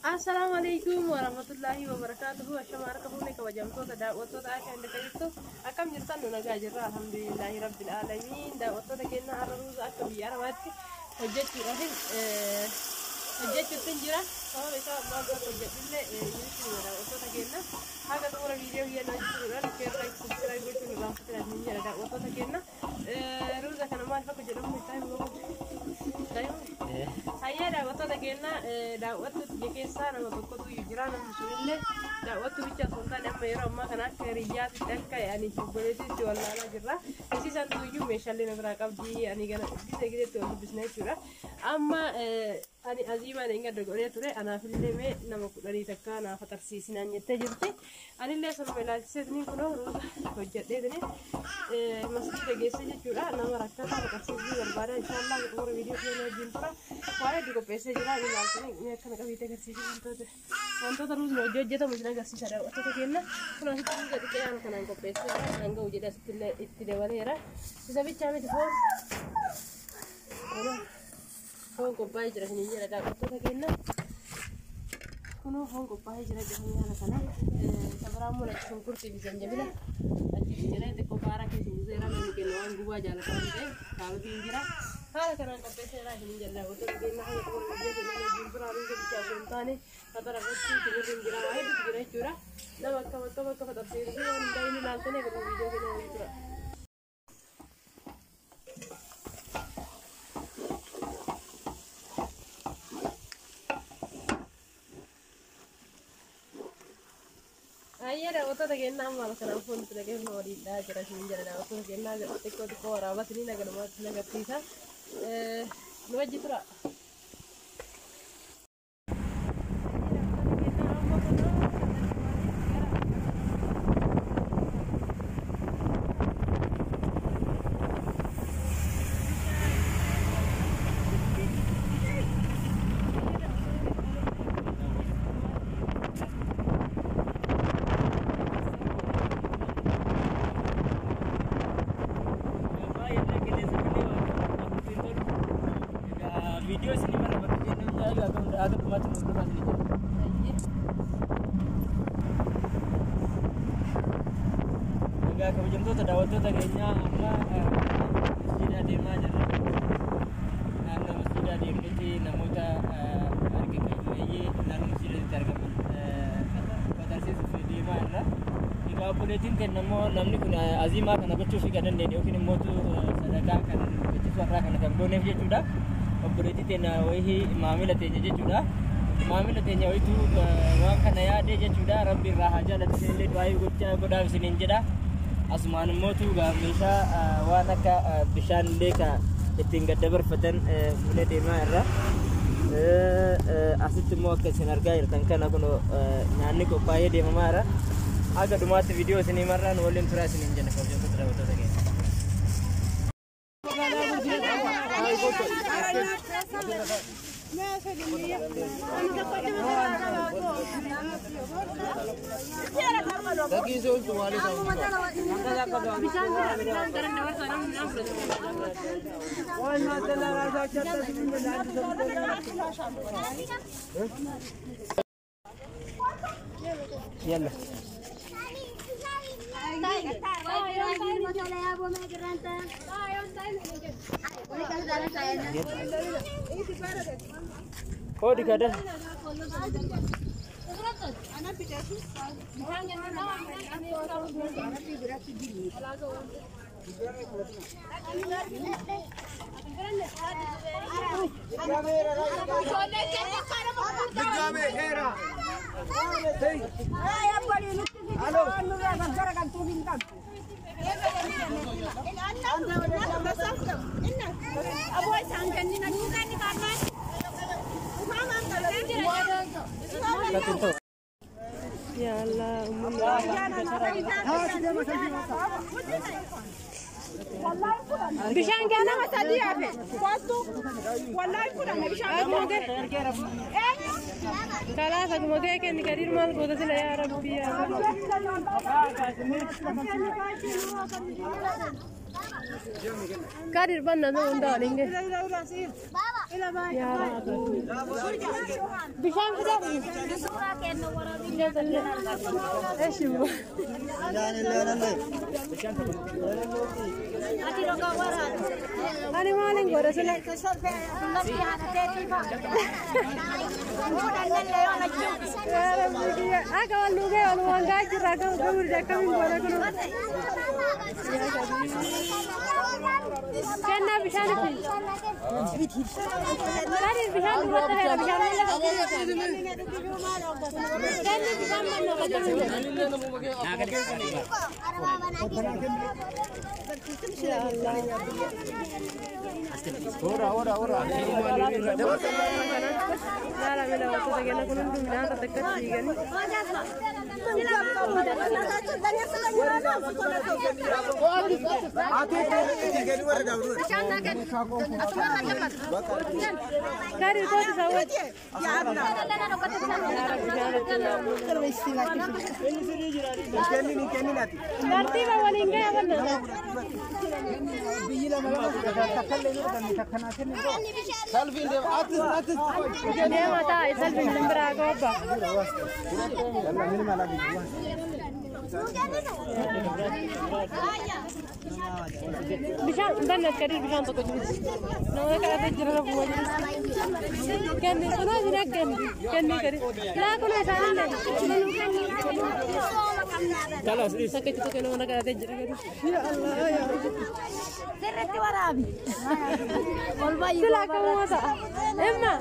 Assalaamu alaikum warahmatullahi wabarakatuhu. Ashama harka fuunee kabajamtoota daawwattoota akka hin jirtu akkam jirtan? Nu nagaa jirra, alhamdulillahi rabbil aalamiin. Daawwattoota keenya, har'a ruuza akka biyya arabaatti hojjechuudhaaf hojjechuutti jira. Sababa isaa maal akka hojjedhullee jirutti daawwattoota keenya haga xumura viidiyoo kiyya hojjechuudhaan share, like, subscribe gochuun irraan fudhatan hin jedha. Daawwattoota keenya, ruuza kana maal akka jedhamu itti himu. Hayyaa, daawwattoota keenya, daawwattuu biyya keessaa nama tokkotu jira. Namni sunillee daawwattuu bicha osoo hin taane amma yeroo ammaa kana akka hiriyyaatti, akka ani obboleettiitti wallaalaa jirra. Isiisan tuyyuu meeshaalee na biraa qabdi, ani gana gise giseetti wal dubbisna jechuudha. Amma ani aziimaan hin gadda godhee ture, anaafillee mee nama 10 takka naaf agarsiisinaan jettee jirti. Anillee sanuma ilaalchiseetiniin kunoo ruuza hojjedheetiniin masgiida geesse jechuudha. Nama rakkataa agarsiisuu barbaada. Inshaallah xumura viidiyoo keenya wajjin tura. Waa hedduu qopheessee jira. Inni ilaaltanii mee akkana qabiitee agarsiisuu wantoota ruuzni hojii hojjetamu isin agarsiisa, daawwattoota keenya. Kun asitti ruuza xiqqee haala kanaan qopheessee jira. Kan ga'u jedhe asitti illee itti dabaleera. Isa bichaa miti, foon foon qophaa'ee jira isiniin jedha, daawwattoota keenya. Kunoo foon qophaa'ee jira jedhanii haala kanaan. Isa biraa immoo shunkurtii fi zanjabila achitti jira, xiqqoo qaaraa keessa buuseera. Namni kennu waan gubaa jaalatu waan ta'eef kaarotiin jira. Haala kanaan qopheesseera isiniin jedha, daawwattoota keenya. Haala xumura viidiyoo keenya wajjin tura. Ruuza bichaa osoo hin taane fatara irratti timirri jira, waa hedduutu jira jechuudha. Nama akkam akkam akka faxarseetu fi waan hundaa inni ilaaltanii agarra viidiyoo keenya wajjin tura. Ayyaa, daawwattoota keenyaa, amma haala kanaan foon itti naqee waliin dhahaa jira isiniin jedha, daawwattoota keenyaa. Xiqqoo xiqqoo waraabaa isiniin agalumaatti isin agarsiisa. Nu wajji tura. Viidiyoo isinii mara bakka jennee akka dhumaatti nu hordofaa isinii jedha. Egaa kabajamtoota daawwattoota keenyaa, amma masjiida deemaa jirra. Naannoo masjiidaa deemnutti namoota harka qalleeyyii naannoo masjiidaatti argaman fatarsiisuuf deemaa jirra. Egaa obboleettiin keenya immoo namni kun aziimaa kana gochuuf kan dandeenye yookiin immoo sadaqaa kana gochiisuu har'aa kana kan gooneef jechuudha. Obboleettii teenya wayii maamila teenya jechuudha. Maamila teenya wayitu waan kana yaadee jechuudha. Rabbi irraa haa jaalatu, isinillee du'aa gochaa godhaaf isiniin jedha. Asumaan immootu meeshaa waan akka bishaan illee ka ittiin gad dabarfatan fuunee deemaa irra. Asitti immoo akka isin argaa jirtan kana kun nyaanni qophaa'ee deemamaa jira. Haga dhumaatti viidiyoo isinii marraan waliin turaa isiniin jenna, kabajamtoota daawwattoota keenya. Bishaan gara dabarsaa namni naan fudhatu. Yalla. Kodi kada. Ya Allah, uummanni bishaan kennama sadii hafe. Kalaas akkuma ga'e kenni gadiir maal goota sila, yaa Rabbi, yaa Rabbi. Kadir banna no hunda waliin gahe. Yaa Rabbi. Bishaan fidaa. Eshi bu. Ani maalin godha sila? Akka wal nuugee walumaan gaa jirra akka gurgurri akkamiin godha kun. Kennaa bishaan itti. Gadi bishaan duratti feera bishaan malee Kenni bishaan mannoo qaqqabu. Laala mila wantoota kenna kun hundi midhaan irratti akkatti fiiganii. Gadi utoota isaa wajji. Tartiiba waliin ga'e banna. Deema taa'e salphi hin biraa qaba. Bishaan banna kadir bishaan tokko jiru. Nama kadhatee jira rabu wajji. Kenni kunoo jira kenni kenni kadir. Laa kunoo isaanillee. Takka tokko nama kadhatee jira kadir. Ya Allah ya Allah. Sirriitti waraabi. Ol baay'ee. Sila akkamuma ta'a. Emma.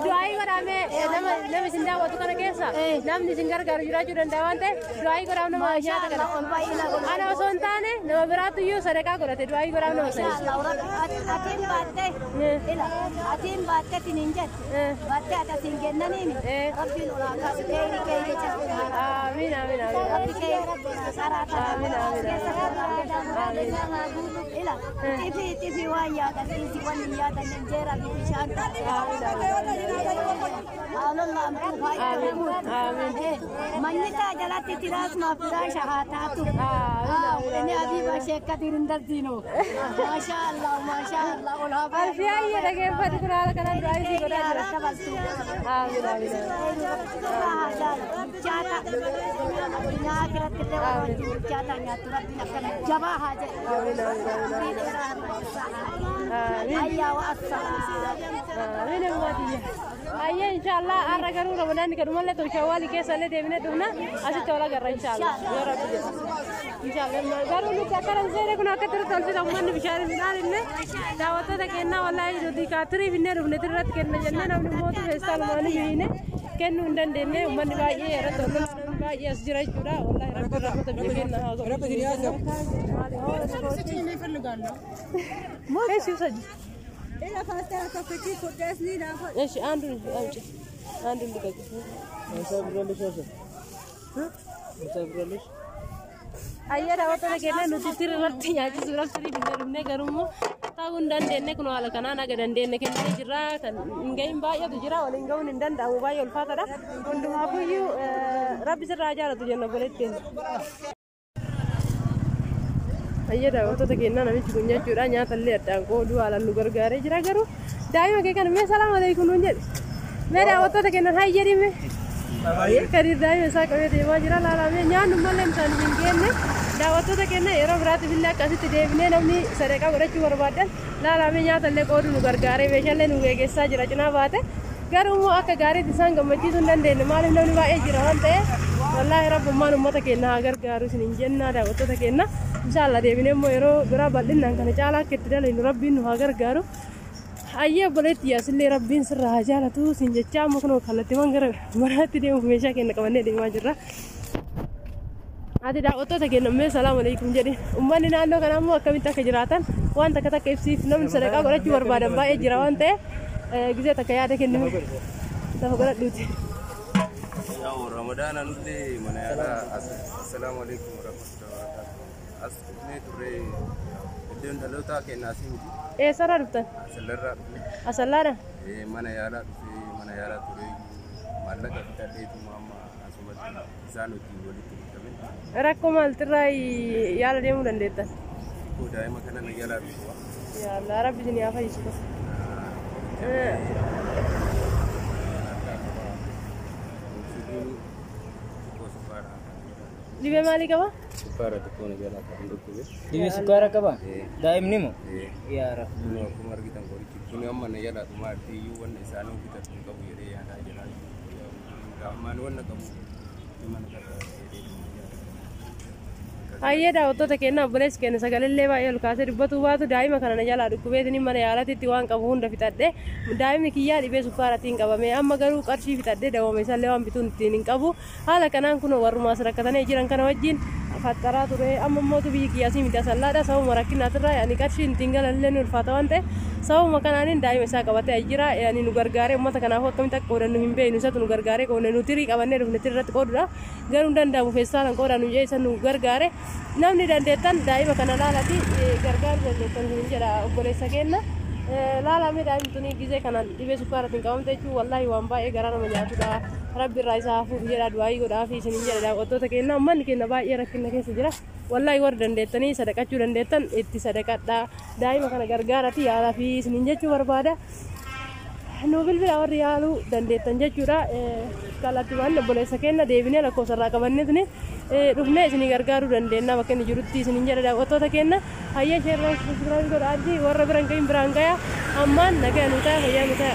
Du'aayii godhamee nama nama isin daawwatu kana keessa namni isin gargaaru jiraachuu danda'a waan ta'eef du'aayii godhaaf nama nyaata kana. Ol baay'ee na godha. Ana osoo hin taane nama biraatu iyyuu sadaqaa godhate du'aayii godhaaf nama sana. Atiin baattee ila atiin baattee tiniin jette baattee ati asiin kennaniini rabbiin olaa kaasu keeyri keeyri jechuudha. Amiin amiin amiin. Rabbi keeyri karaa Amiin amiin. keessa ila xifi xifi waan yaadan dhiisi waan hin yaadan jeera bishaan Amiin. Manni taa jalatti tiraasuma firaasha haa taatu. Inni abiiba sheekkatiin hin darsiinu. Maashaa Allah maashaa Allah ol haa baay'ee. Alfiyaa dhageeffatu kun haala kanaan du'aayii sii godhaa jira. Amiin amiin. Amiin ammaatiyya. Ayyee inshaallah har'a garuu ramadaanni kadhumallee ta'u shawwaalii keessa illee deebinee dhufna asitti wal agarra inshaallah yoo rabbi jedhe. Inshaallah garuu nuti akkana seene kun akka turte tolfita uummanni bishaan midhaan illee daawwattoota kennaa wallaahi nuti kaatirii finnee dhufne irratti kenna jennee namni mootu feestaalumaan iyyuu hiine kennuu hin dandeenye uummanni baay'ee irratti ol namni baay'ee as jira jechuudha wallaahi rabbi rahmata biyya keenya haa godhu. እሺ ውሰጂ። እሺ አንዱን አምጪ፣ አንዱን ልቀቂ። Ayyaa daawwattoota keenya nuti tiri irratti nyaachisuudhaaf tirii finnee dhufne garuu immoo ta'uu hin dandeenye kun haala kanaan haga dandeenye kennee jirra. Kan hin gahin baay'eetu jira waliin gahuun hin danda'amu baay'ee ulfaataadha. Hundumaafuyyuu rabbi sirraa jaalatu jenna obboleettiin. Ayyaa daawwattoota keenyaa namichi kun jechuudha nyaata illee addaan qooduu haalaan nu gargaaree jira garuu daa'ima kee kana mee salaam aleekum nuun jedhe mee daawwattoota keenyaan haa jedhime Kadir daa'ima isaa qabee deemaa jira laalamee nyaannu malee isaan hin geenne daawwattoota keenya yeroo biraatti illee akkasitti deebinee namni sadaqaa godhachuu barbaadan laalamee nyaata illee qooduu nu gargaaree meeshaalee nu geeggessaa jira cinaa baate garuu immoo akka gaariitti isaan gammachiisuu hin dandeenye maaliif namni baay'ee jira waan ta'eef wallaahi rabbummaan uummata keenya haa gargaaru isin hin jennaa daawwattoota keenya inshaalla deebinee immoo yeroo biraa bal'inaan kana caalaa akka itti dalagnu rabbiin nu haa gargaaru. Ayyee obboleetti yaasillee rabbiin sirraa haa jaalatu sin jechaa amma kunoo kallattiiwwan gara manaatti deemuuf meeshaa keenya qabannee deemaa jirra. Ati daawwattoota keenya mee salaam aleekum jedhe uummanni naannoo kanaa immoo akkamitti akka jiraatan waan takka takka ibsiif namni sadaqaa godhachuu barbaadan baay'ee jira waan ta'eef gisee takka yaada kennime lafa godhadhuuti. Yaa'u ramadaana nuti mana yaalaa assalaamu alaikum warahmatullahi wabarakatuh. As dhufnee turre iddoon dhalootaa keenyaa asii miti. Eessarraa dhuftan? Asallarraa dhufne. Asallaadha? Mana yaalaa dhufee mana yaalaa ture maallaqa fixadheetuma amma asumatti isaan wajjin walitti qabame. Rakkoo maaltirraa yaala deemuu dandeettan? Xiqqoo daa'ima kana na yaalaa dhufu. Yaa Allah rabbi isin haa fayyisu. Dhibee maalii qaba? Sukkaara xiqqoo na jalaa kan dhukkube. Dhibee sukkaara qaba? Daa'imni moo? Ee. Yaa Rabbi. Kun akkuma argitan qorichi kun amma na jalaa dhumaa iyyuu wanna isaanii bitatu hin qabu jedhee yaadaa jira. Ammaan wanna qabu mana gargaara jedhee yaada. Hayyee daawwattoota keenya, obboleessi keenya sagalee baay'ee ol kaasee dubbatuu baatu, daa'ima kana na jalaa dhukkubeetiin mana yaalatitti waan qabu hunda fixadhe, daa'imni kiyyaa dhibee sukkaaraatiin qabame, amma garuu qarshii fixadhe dawame isallee waan bituun ittiin hin qabu. Haala kanaan kun warrumaas rakkatanii jiran kana wajjin faxaraa ture. Amma immoo biyyi kiyyaasii miti, asallaadha. Sababuma rakkinaatirraa yaani qarshiin ittiin galanillee ni ulfaata waan ta'eef, sababuma kanaanin daa'ima isaa qabatee jira. Yaani nu gargaaree uummata kanaaf akkamitti akka qoodannu hin beeknu. Isatu nu gargaaree qoodne. Nu tirii qabannee dhufne, tirii irratti qoodudha garuu hin danda'amu. Feestaalaan qoodaa nu jee isa nu gargaare. Namni dandeettan daa'ima kana laalati gargaaruu dandeettan hin jedha obboleessa keenya. Laalame, daa'imni tuni gizee kana dhibee sukkaaraatiin qabamte jechuun wallaahi waan baay'ee garaa nama nyaatudha. Rabbi irraa isaa hafuuf jedha, du'aayii godhaafi isinin jedha daawwattoota keenya. Uummanni keenya baay'ee rakkina keessa jira. Wallaahi warri dandeettanii sadaqachuu dandeettan itti sadaqadha. Daa'ima kana gargaarati yaalaa fi isinin jechuu barbaada. Nu bilbila warri yaaluu dandeettan jechuudha. Kallattiiwwan obboleessa keenya deebinee lakkoofsa irraa qabanneetini dhufnee isinii gargaaruu dandeenya bakka inni jirutti isinin jedha daawwattoota keenya. Hayyee, share, like, subscribe godhaati warra biraan gahin biraan gaya. Ammaan nagaa nu ta'a, fayyaa nu ta'a.